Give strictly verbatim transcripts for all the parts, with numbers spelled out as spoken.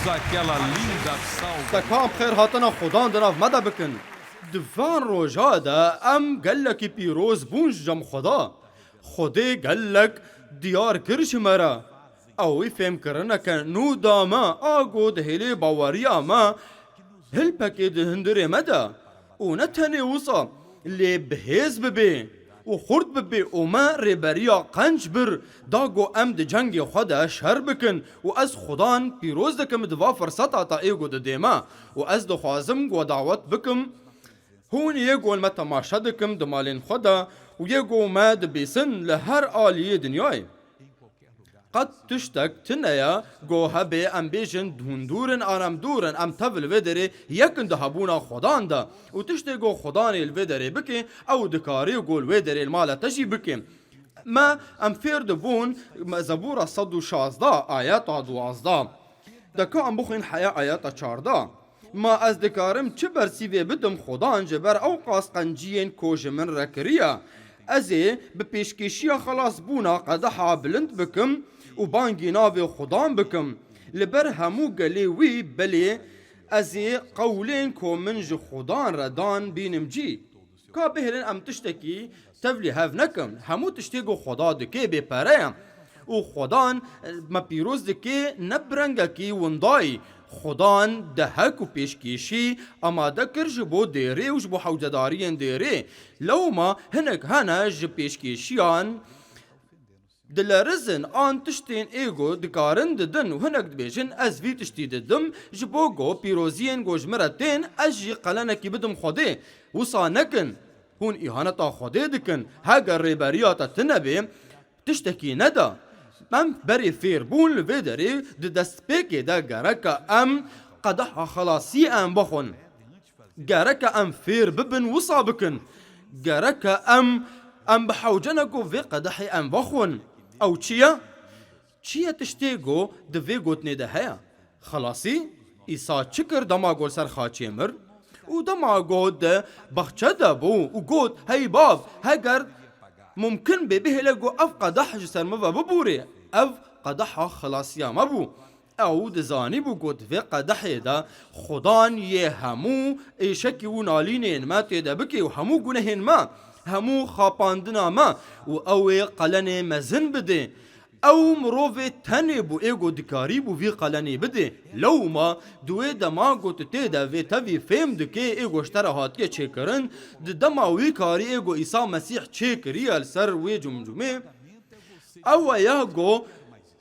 Aquela linda salva. Te kam xêr hatina Xudan di nav me de bikin. Di van roja de em gelekî pîroz bûn ji cem Xuda. Xwedê gelek diyar kir ji me re. Ew wî fêmkirineke nû da me, a ku dihêlê baweriya me hilpekê di hundirê me de. Û ne tenê wisa, lê bi hêz bibê û xurt bibê û me rêberiya qenc bir, da ku em di cengê xwe de şer bikin û ez Xudan pîroz dikim di va firseta te ê ku didê me û ez dixwazim ku dawet bikim hûn yê ku me temaşe dikim di malên xwe de û yê ku me dibîsin li her aliyê dinyayê. Qet tiştek tune ye, go hebê em bêjin hûn dûr in an em dûr in, em tev li vê derê yek in di hebûna Xudan de. Û tiştê go Xudanê li vê derê bike, ew dikarê go li wê derê li mala te jî bike. Me em fêr dibûn, me Zebûra sed û şazda, ayeta duwazda. De ka em bixwîn heya ayeta çarda. Ma ez dikarim çi bersîvê bidim Xudan ji ber ew qas qenciyên ku ji min re kiriye? Ez ê bi pêşkêşiya xelasbûna qedeha bilind bikim û bangî navê Xudan bikim. Li ber hemû gelê wî belê ez ê qewlên ku min ji Xudan re dan bînim cî. Ka bihêlin em tiştekî tevlî hev nekin. Hemû tiştê ku Xuda dike bê pere ye. Û Xudan me pîroz dike ne bi rengekî windayî. Xudan dehek û pêşkêşî amade kir ji bo dêrê û ji bo hewcedariyên dêrê. Lewma hinek hene ji pêşkêşiyan dilerizin an tiştên ê ku dikarin didin û hinek dibêjin, ez vî tiştî didim ji bo ku pîroziyên ku ji min re tên, ez jî qelenekî bidim Xwedê. Wisa nekin. Hûn îhaneta Xwedê dikin. Heger rêberiya te tune bê, tiştekî neda. Em berê fêr bûn li vê derê di destpêkê de gereke em qedeha xelasiyê em bixwin. Gereke em fêr bibin wisa bikin. Gereke em, em bi hewce ne ku vê qedehê em vexwin. Ew çi ye? Çi ye tiştê ku di vê gotinê de heye? Xelasî, Îsa çi kir dema ku li ser xaçê mir? Û dema ku di baxçe de bû û got, hey bav, heger mumkin bê bihêle ku ev qedeh ji ser min ve bibûrê. Ev qedeha xelasiya me bû. Ew dizanîbû ku di vê qedehê de Xudan yê hemû êşekî û nalînên me tê de bike û hemû gunehên me, hemû xapandina me û ew ê qelenê mezin bide. Ew mirovê tenê bû ê ku dikarîbû vî qelenê bidê. Lewma di wê dema ku tu tê de vê tevî fêm dikê ê ku ji te re hatiye çêkirin, di dema wî karî ê ku Îsa Mesîh çêkiriye li ser wê cumcumê, ew e ya ku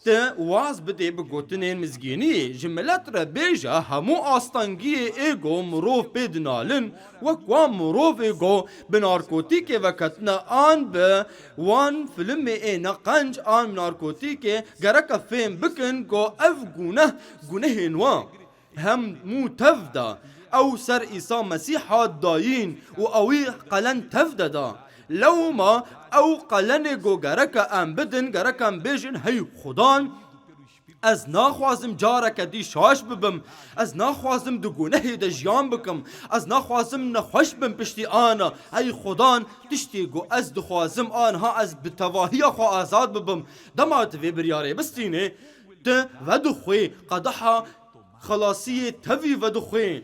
te waz bidê bi gotinên mizgîniyê, ji milet re bêje hemû astengiyê ê ku mirov pê dinalin, wek wan mirovê ku bi narkotîkê veketine an bi wan filmê ê ne qenc an bi narkotîkê gereke fêm bikin ku ev guneh gunehên wan. Hemû tev de ew ser Îsa Mesîh hat dayîn û ewî qelen tev de da. Lewma ew qelenê ku gereke em bidin, gereke em bêjin, hey Xudan, ez naxwazim careke dî şaş bibim. Ez naxwazim di gunehê de jiyan bikim. Ez naxwazim nexweş bim piştî ana. Hey Xudan, tiştê ku ez dixwazim aniha ez bi tevahiya xwe azad bibim. Dema tu vê biryarê bistînê, tu vedixwê qedeha xelasiyê tevî vedixwê.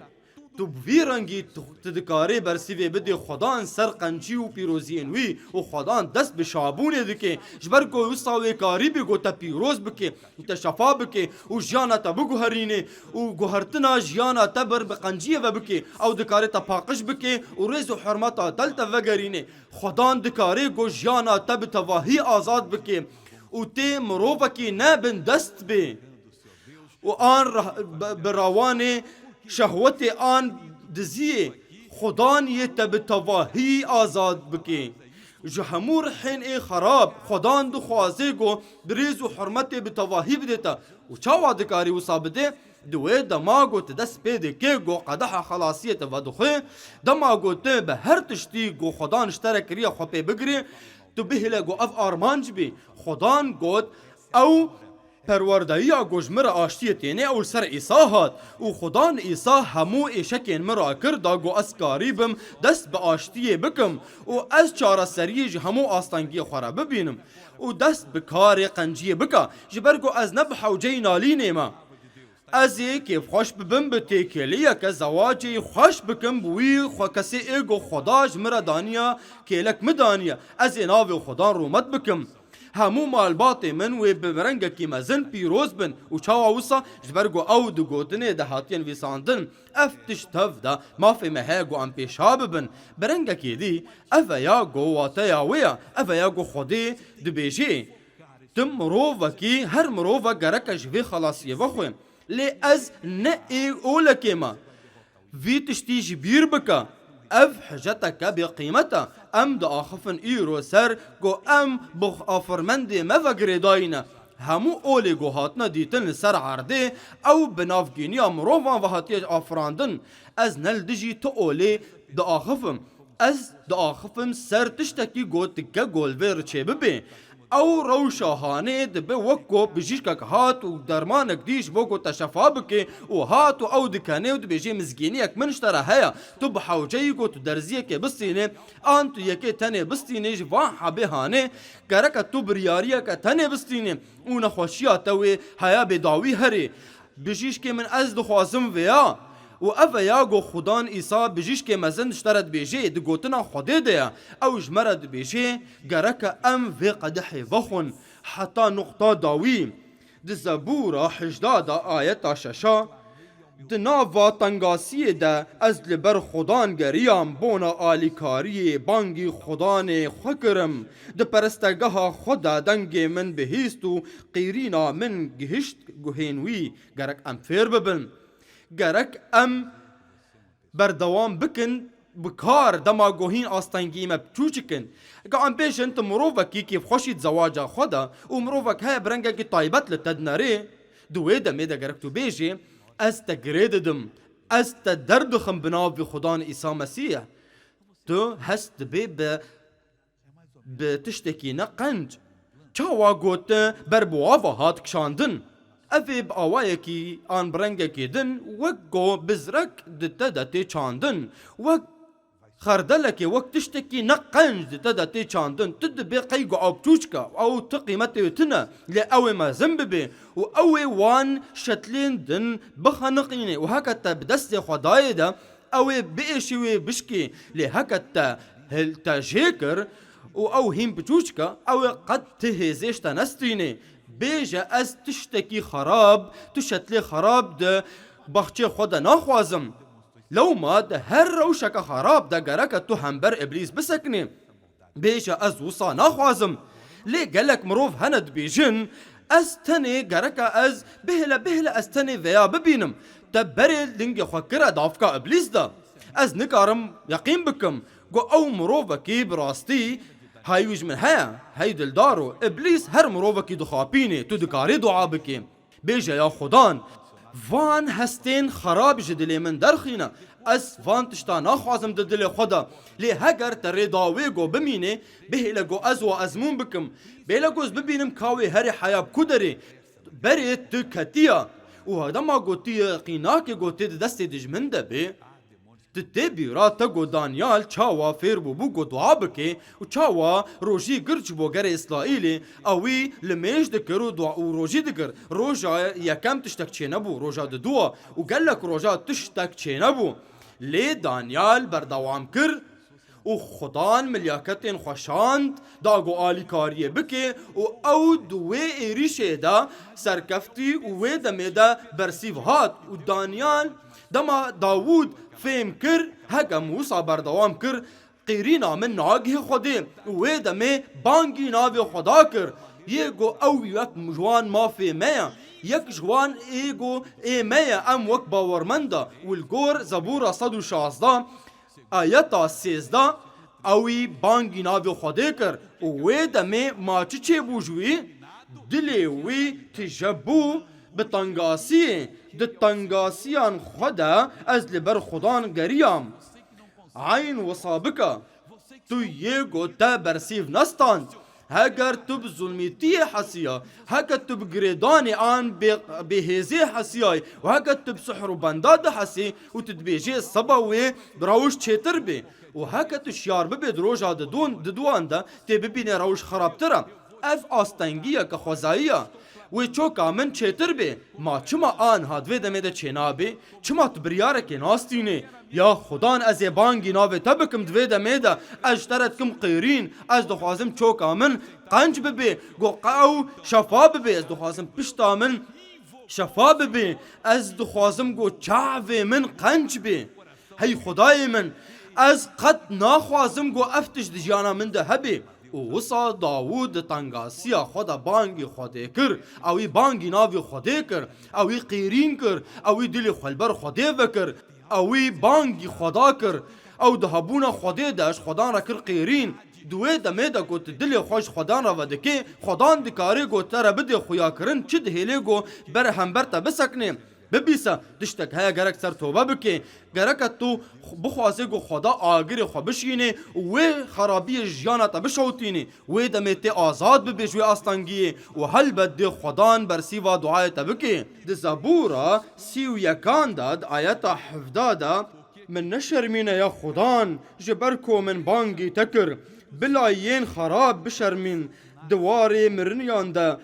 Tu bi vî rengî tu, tu dikarê bersîvê bidê Xwedan ser qencî û pîroziyên wî û Xwedan dest bi şabûnê dike. Ji ber ku wisa wê karî bê ku te pîroz bike û te şefa bike û jiyana te biguherîne û guhertina jiyana te ber bi qenciyê ve bike. Ew dikare te paqij bike û rêz û hurmeta te li te vegerîne. Xwedan dikare ku jiyana te bi tevahî azad bike û tê mirovekî ne bindest bê. û an rah- bi- bi rawanê şehwetê an diziyê Xudan yê te bi tevahî azad bike. Ji hemû rihên ê xerab Xudan dixwaze ku bi rêz û hurmetê bi tevahî bide te. Û çawa dikarî wisa bide? Di wê dema ku tu dest pê dike ku qedeha xelasiyê te vedixwe, dema ku tu bi her tiştî ku Xudan ji te re kiriye xwe pê bigirê, tu bihêle ku ev armanc bî. Xudan got, ew Perwerdeyiya ku ji min re aştiyê têne ew li ser Îsa hat û Xudan Îsa hemû êşekên min rakir da ku ez karî bim dest bi aştiyê bikim û ez çareseriyê ji hemû astengiyê xwe re bibînim û dest bi karê qenciyê bika, ji ber ku ez ne bi hewceyî nalînê me. Ez ê kêfxweş bibim bi têkêliyeke zewacê xweş bikim bi wî xwe kesê ê ku Xweda ji min re daniya, kêlek min daniye. Ez ê navê Xwedan rûmet bikim. Hemû malbatê min wê bi rengekî mezin pîroz bin û çawa wisa? Ji ber ku ew di gotinê de hatiye nivîsandin. Ev tişt tev de mafê me heye ku em pêşa bibin. Bi rengekê dî, ev e ya ku wateya wê ye, ev e ya ku Xwedê dibêjê. Tim mirovekî, her mirovek gereke ji vê xelasiyê vexwe. Lê ez ne ê olekê me. Vî tiştî ji bîr bike. Ev hiceteke bêqîmet e. Em diaxifin îro ser ku em bi afirmendê me ve girêdayî ne. Hemû olê ku hatine dîtin li ser erdê, ew bi navgîniya mirovan ve hatiye afirandin. Ez ne li dijî ti olê diaxifim. Ez diaxifim ser tiştekî ku dike ku li vê re çêbibe. Ew rewşa hanê dibe wek ku bijîşkek hat û dermanek dî ji bo ku te şefa bike û hat û ew dikenê û dibêjê mizgîniyek min ji te re heye. Tu bi hewce yî ku tu derziyekê bistînê, an tu yekê tenê bistînê ji van hebê hanê, gereke tu biryariyeke tenê bistînê û nexweşiya te wê heya bêdawî herê. Bijîşkê min ez dixwazim vêya. Û ev e ya ku Xudan Îsa bijîşkê mezin ji te re dibêjê, di gotina Xwedê de ye. Ew ji me re dibêjê, gereke em vê qedehê vexwin heta nuqta dawî. Di Zebûra hejda de ayeta şeşa, di nava tengasiyê de ez li ber Xudan geriyam, bona alîkariyê bangî Xudanê xwe kirim. Di perestegeha xwe de dengê min bihîst û qîrîna min gihişt guhên wî. Gerek em fêr bibin. Gerek em berdewam bikin bi kar dema ku hîn astengî me biçûçik in. Ka em bêjin tu mirovekî kêfxweşî di zewaca xwe de û mirovek heye bi rengekî taybet li te dinerê, di wê demê de gerek tu bêjê, ez te girê didim, ez te derdixim bi navê Xudan Îsa Mesîh. Tu hest dibê bi bi tiştekî ne qenc. Çawa got te ber bi wa ve hat kişandin? Ev ê bi awayekî an bi rengekî din wek ku bizrek di te de tê çandin. Wek xerdelekê, wek tiştekî ne qenc di te de tê çandin. Tu dibê qey ku ew biçûçik e, ew ti qîmetê wê tune, lê ew ê mezin bibê û ew ê wan şetlên din bixeniqînê û heke te bi destê xwe dayê de, ew ê biêşî wê bişkê, lê heke te hil te jê kir û ew hîn biçûçik e, ew ê qet ti hêzê ji te nestînê. Bêje, ez tiştekî xerab, tu şetlê xerab di baxçê xwe de naxwazim. Lewma di her rewşeke xerab de gereke tu hember Îblîs bisekinî. Bêje, ez wisa naxwazim. Lê gelek mirov hene dibêjin, ez tenê gereke ez bihêle, bihêle ez tenê vêya bibînim. Te berê lingê xwe kire davka Îblîs de. Ez nikarim yeqîn bikim ku ew mirovekî bi rastî hey wî ji min heye, hey dildar o. Îblîs her mirovekî dixapînê, tu dikarî dua bikî. Bêje ya Xudan, van hestên xerab ji dilê min derxîne. Ez van tişta naxwazim di dilê xwe de. Lê heger te rê da wê go bimînê, bihêle go ez wa ezmûn bikim. Bêle go ez bibînim ka wê herê heya bi ku derê. Berê tu ketiya. Û dema go tu yê qînakê go tê di destê dijmin de bê, tu tê bîra te go Danyal çawa fêr bûbû go dua bike û çawa rojî girt ji bo gerê Îsraîlê, ewî li mêj dikir û dua û rojî dikir. Roja yekem tiştek çênebû, roja diduwa û gelek roja tiştek çênebû. Lê Danyal berdewam kir û Xudan milyaketên xwe şand, da ku alîkariyê bike û ew di wê êrîşê de serkeftî û wê demê de bersîv hat û Danyal dema Dawûd fêm kir, hekem wisa berdewam kir, qîrîna min nagihê Xwedê û wê demê bangî navê Xweda kir. Yê ku ew wek ji wan mafê me ye, yek ji wan ê ku ê me ye, em wek bawermend e û li gor Zebûra sed û şazde, ayeta sêzdeh, ewî bangî navê Xwedê kir û wê demê ma çi çêbû ji wî? Dilê wî tije bû, bi tengasiyê, di tengasiyan xwe de ez li ber Xudan geriyam. Eyn wisa bike, tu yê ku te bersîv nestand. Heger tu bi zulmîtiyê hesiya, heke tu bi girêdanê an bê-, bêhêzê hesiyayî û heke tu bi sihr û benda dihesî û tu dibêjê seba wê rewş çêtir bê û heke tu şiyar bibê di roja didon-, diduan de tê bibînê rewş xerabtir e. Ev astengiyeke xwezayî ye. Wê çoka min çêtir bê. Ma çima aniha di vê demê de çênabê? Çima tu biryarekê nastînê? Ya Xudan, ez ê bangî navê te bikim di vê demê de. Ez ji te re dikim qêrîn. Ez dixwazim çoka min qenc bibe. Go qe-, ew şefa bibe. Ez dixwazim pişta min şefa bibe. Ez dixwazim go çavê min qenc be. Hey Xwedayê min, ez qet naxwazim go ev tişt di jiyana min de hebe. Û wisa Dawûd di tengasiya xwe de bangî Xwedê kir. Ewî bangî navê Xwedê kir. Ewî qêrîn kir. Ewî dilê xwe li ber Xwedê vekir. Ewî bangî Xweda kir. Ew di hebûna Xwedê de ji Xwedan re kir qêrîn. Di wê demê de ku tu dilê xwe ji Xwedan re vedikê, Xwedan dikarê ku te re bidê xuyakirin, çi dihêlê ku ber hember te biseknê. Bibîse, tiştek heye gerek ser tobe bikê. Gereke tu bixwazê ku Xweda agirê xwe bişînê û wê xerabiyê ji jiyana te bişewtînê. Wê demê tê azad bibê ji wê astengiyê û helbet dê Xwedan bersîva duayê te bikê. Di Zebûra sî û yekan de, di ayeta hevda de, Min neşermîne ya Xudan, ji ber ku min bangî te kir. Bila yên xerab bişermîn, di warê miriniyan de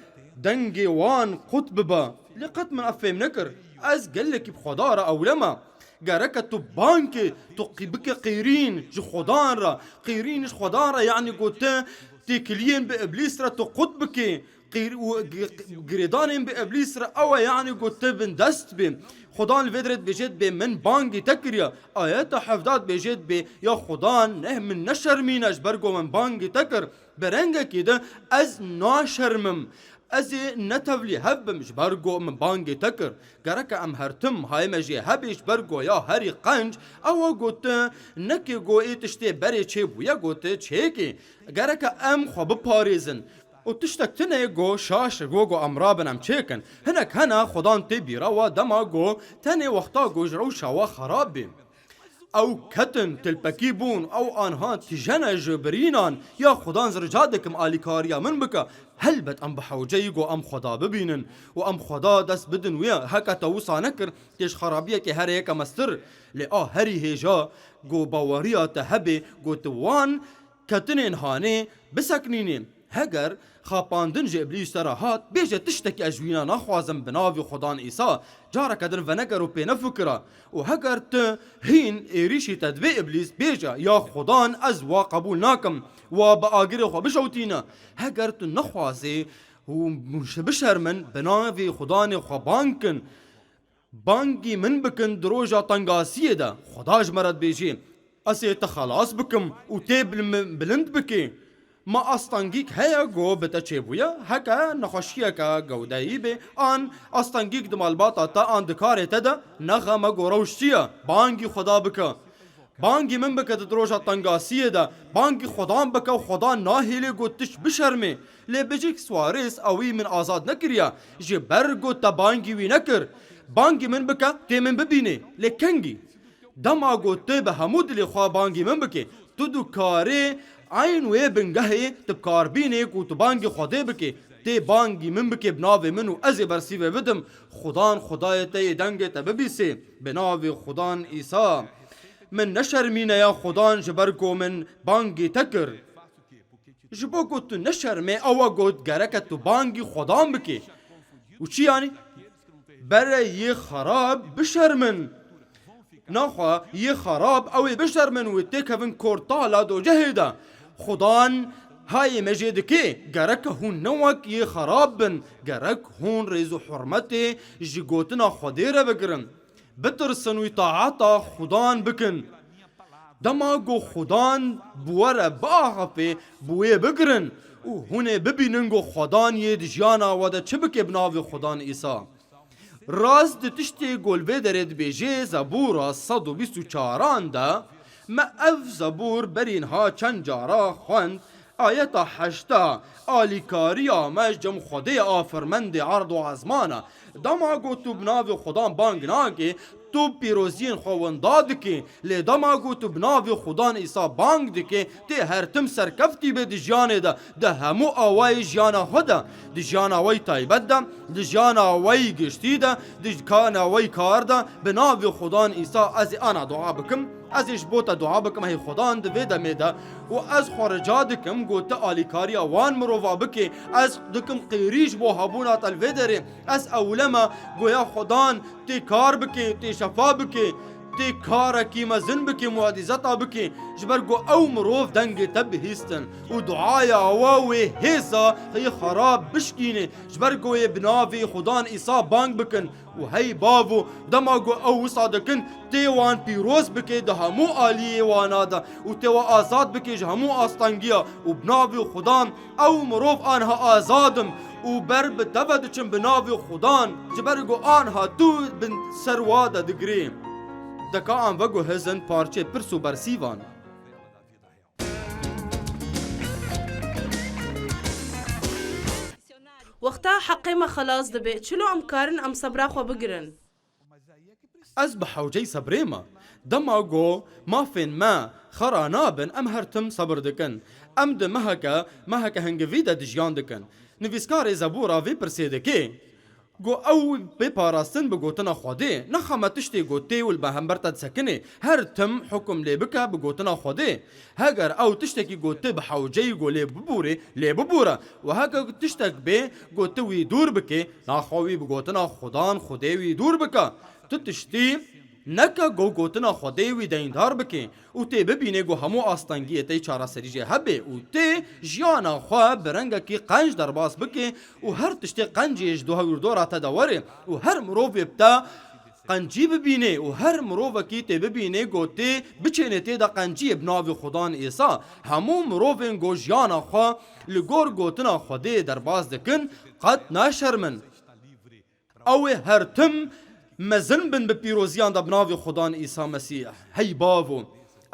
dengê wan qut bibe. Lê qet min ev fêm nekir. Ez gelekî bi Xweda re ewle me. Gereke tu bangê, tu qî-, bike qîrîn ji Xwedan re. Qîrîn ji Xwedan re, yanî ku tu têkiliyên bi Îblîs re tu qut bikê. Qîr-, û g-, g-, girêdanên bi Îblîs re ew e, yanî ku tu bindest bê. Xudan li vê dirê dibêje dibê, min bangî te kiriye. Ayeta hevda dibêje dibê, ya Xudan, neh, min neşermîne ji ber ku min bangî te kir. Bi rengekî de ez naşermim. Ez ê ne tevlî hev bim ji ber ku min bangê te kir. Gereke em her tim hayê me jê hebê ji ber ku ya herî qenc, ew e ku tu nekê ku ê tiştê berê çêbûye ku tu çêkê. Gereke em xwe biparêzin. Û tiştek tune go şaş e, go go em rabin em çêkin. Hinek hene Xudan tê bîra we dema go tenê wexta go ji rewşa we xerab bê. Ew ketin, tilpekî bûn, ew anha tijene ji birînan, ya Xudan zirca dikim alîkariya min bike. Helbet em bi hewce yî go em Xweda bibînin û em Xweda dest bidin wê. Heke te wisa nekir, tê ji xerabiyekê here yeke mestir. Lê a herî hêja go baweriya te hebe, go tu wan ketinên hanê biseknînê. Heger xapandin ji Îblîs te re hat, bêje, tiştekî ez ji wîna naxwazim bi navê Xudan Îsa, careke din veneger û pê nefikira. Û heger tu hîn êrîşî te dibê Îblîs, bêje, ya Xudan, ez wa qebûl nakim, wa bi agirê xwe bişewtîne. Heger tu nexwazê û bişermin, bi navê Xudanê xwe bang kin. Bangî min bikin di roja tengasiyê de, Xweda ji me re dibêjê, ez ê te xelas bikim û tê bil-, min bilind bikê. Ma astengîk heye ku bi te çêbûye? Heke nexweşiyeke gewdeyî bê, an astengîk di malbata te, an di karê te de, nexeme ku rewş çi ye, bangî Xweda bike. Bangî min bike di roja tengasiyê de, bangî Xudan bike û Xudan nahêlê ku tişt bişermê. Lê bijîk Suarez ewî min azad nekiriye, ji ber ku te bangî wî nekir. Bangî min bike, tê min bibînê. Lê kengî? Dema ku tu bi hemû dilê xwe bangî min bikê, tu dikarê eyn wê bingehê tu bi kar bînê ku tu bangî Xwedê bikê. Tê bangî min bikê bi navê min û ez ê bersîvê bidim. Xudan Xwedayê te yê dengê te bibîsê. Bi navê Xudan Îsa. Min neşermîne ya Xudan ji ber ku min bangî te kir. Ji bo ku tu neşermê, ew e got, gereke tu bangî Xwedan bikê. Û çi yanî? Bere yê xerab bişermin. Naxwe yê xerab ew ê bişermin û têkevin kortala docehê de. Xudan hayê me jê dikê, gereke hûn ne wek yê xerab bin, gerek hûn rêz û hurmetê ji gotina Xwedê re bigirin. Bitirsin û îtaeta Xudan bikin. Dema ku Xudan bi we re biaxifê, bi wê bigirin û hûn ê bibînin ku Xudan yê di jiyana we de çi bike bi navê Xudan Îsa. Rast di tiştê ku li vê derê dibêjê Zebûra sed û bîst û çaran de, me ev Zebûr berî niha çend cara xwend, Ayeta heşta, alîkariya me ji cem Xwedê a fermendê erd û ezman e. Dema ku tu bi navê Xudan bang nakê, tu pîroziyên xwe winda dikê. Lê dema ku tu bi navê Xudan Îsa bang dikê, tê her tim serkeftî bê di jiyanê de, di hemû awayê jiyana xwe de, di jiyana we yî taybet de, di jiyana we yî giştî de, di kana we yî kar de, bi navê Xudan Îsa ez ê ana dua bikim. Ez ê ji bo te dua bikim, hey Xudan, di vê demê de û ez xwe rica dikim, ku tu alîkariya wan mirova bikê. Ez dikim qêrî ji bo hebûna te li vê derê. Ez ewle me, ku ya Xudan, tê kar bikê, tê şefa bikê, tê karekî mezin bikê, mucîzeta bikê, ji ber ku ew mirov dengê te bihîstin û duaya we wê hêza yê xerab bişkînê, ji ber ku wê bi navê Xudan Îsa bang bikin. Û hey bavo, dema ku ew wisa dikin, tê wan pîroz bikê di hemû aliyê wana de û tê we azad bikê ji hemû astengiya û bi navê Xudan ew mirov anha azad im û ber bi te ve diçin bi navê Xudan, ji ber ku anha tu bin ser wa de digirê. Deka an veguhizin parçê pirs û bersîvan. Wexta heqê me xelas dibe, çilo em karin em sebra xwe bigirin? Ez bi hewceyî sebrê me. Dema ku mafên me xera nabin, em her tim sebir dikin. Em di meheke, meheke hingivî de dijiyan dikin. Nivîskarê Zebûra vê pirsê dike. Ku ew bê parastin bi gotina Xwedê, nexa me tiştê ku tê û li behember te disekine, her tim hukum lê bike bi gotina Xwedê. Heger ew tiştekî ku tê bi hewceyî ku lê bibûrê, lê bibûre. Û heger tiştek bê ku tu wî dûr bikê, naxa wî bi gotina Xudan Xwedê wî dûr bike. Tu tiştî neke ku gotina Xwedê wî deyndar bikê. Û tê bibînê ku hemû astengiyê te yê çareserî jê hebe û tê jiyana xwe bi rengekî qenc derbas bike û her tiştê qencê ji doha wîrdora te de were û her mirovê bi te qencî bibînê û her mirovekî tê bibînê ku tê biçênê tê de qenciyê bi navê Xudan Îsa. Hemû mirovên ku jiyana xwe li gor gotina Xwedê derbas dikin, qet naşermin. Ew ê her tim mezin bin bi pîroziyan de bi navê Xudan Îsa Mesîh. Hey bavo,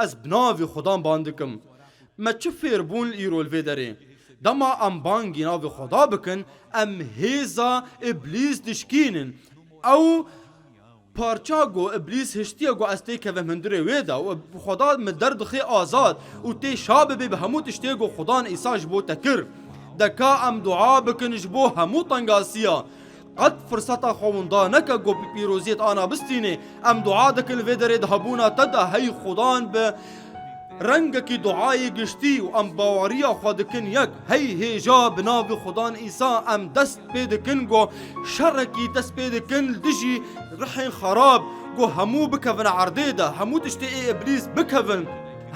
ez bi navê Xudan ban dikim. Me çi fêr bûn îro li vê derê? Dema em bangî navê Xuda bikin, em hêza Îblîs dişkînin. Ew parça ku Îblîs hiştiye ku ez têkevim hundirê wê de û Xuda min derdixê azad û tê şa bibê bi hemû tiştê ku Xudan Îsa ji bo te kir. Deka em dua bikin ji bo hemû tengasiya. Qet firseta xwe winda neke ku bi pîroziyê te ana bistînê. Em dua dikin li vê derê di hebûna te de, hey Xudan, bi rengekî duayê giştî û em baweriya xwe dikin yek. Hey hêja bi navê Xudan Îsa em dest pê dikin ku şerekî dest pê dikin li dijî rihên xerab ku hemû bikevin erdê de, hemû tiştê ê Îblîs bikevin.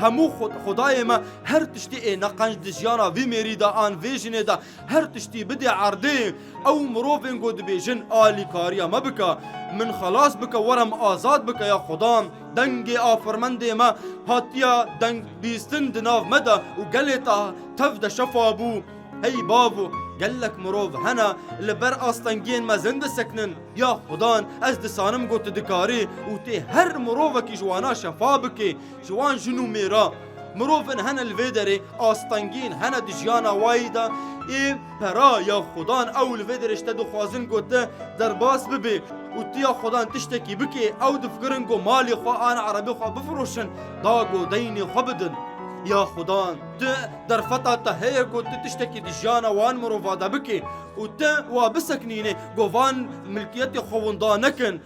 Hemû xwe-, xwedayê me her tiştê ê neqenc di jiyana vî mêrî de an vê jinê de her tiştî bidê erdê. Ew mirovên ku dibêjin, alîkariya me bike, min xelas bike, were min azad bike ya Xudan. Dengê afirmendê me hatiye deng bîstin di nav me de û gelê te tev de şefa bû. Hey bavo, gelek mirov hene li ber astengiyên mezin disekinin. Ya Xudan, ez disanim ku tu dikarî û tê her mirovekî ji wana şefa bikê. Ji wan jin û mêra, mirovin hene li vê derê, astengîn hene di jiyana wayî de, ê pera ya Xudan ew li vê derê ji te dixwazin ku te derbas bibê û tu ya Xudan tiştekî bikê, ew difikirin ku malê xwe an erebê xwe bifiroşin, da ku deynê xwe bidin. Ya Xudan, tu derfeta te heye ku tu tiştekî di jiyana wan mirova de bikê û tu wa bisekinînê ku van milkiyetê xwe winda nekin.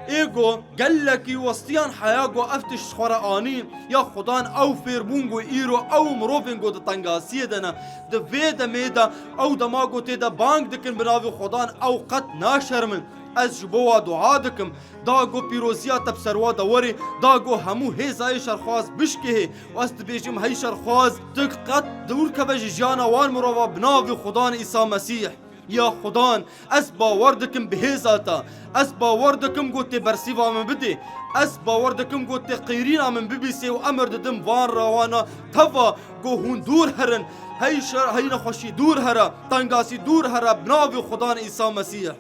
Ê ku gelekî westiyan heya ku ev tişt xwe re anî, ya Xudan ew fêrbûn ku îro ew mirovên ku di tengasiyê de ne, di vê demê de ew dema ku tê de bang dikin bi navê Xudan ew qet naşermin. Ez ji bo wa dua dikim, da ku pîroziya te bi ser wa de werê, da ku hemû hêzayê şerxwaz bişkihê û ez dibêjim hey şerxwaz, tu qet dûr keve ji jiyana wan mirova bi navê Xudan Îsa Mesîh. Ya Xudan, ez bawer dikim bi hêza te. Ez bawer dikim ku tê bersîva min bidê. Ez bawer dikim ku tê qêrîna min bibîsê û emir didim van rawana teva ku hûn dûr herin. Hey şer, hey nexweşî dûr here, tengasî dûr here, bi navê Xudan Îsa Mesîh.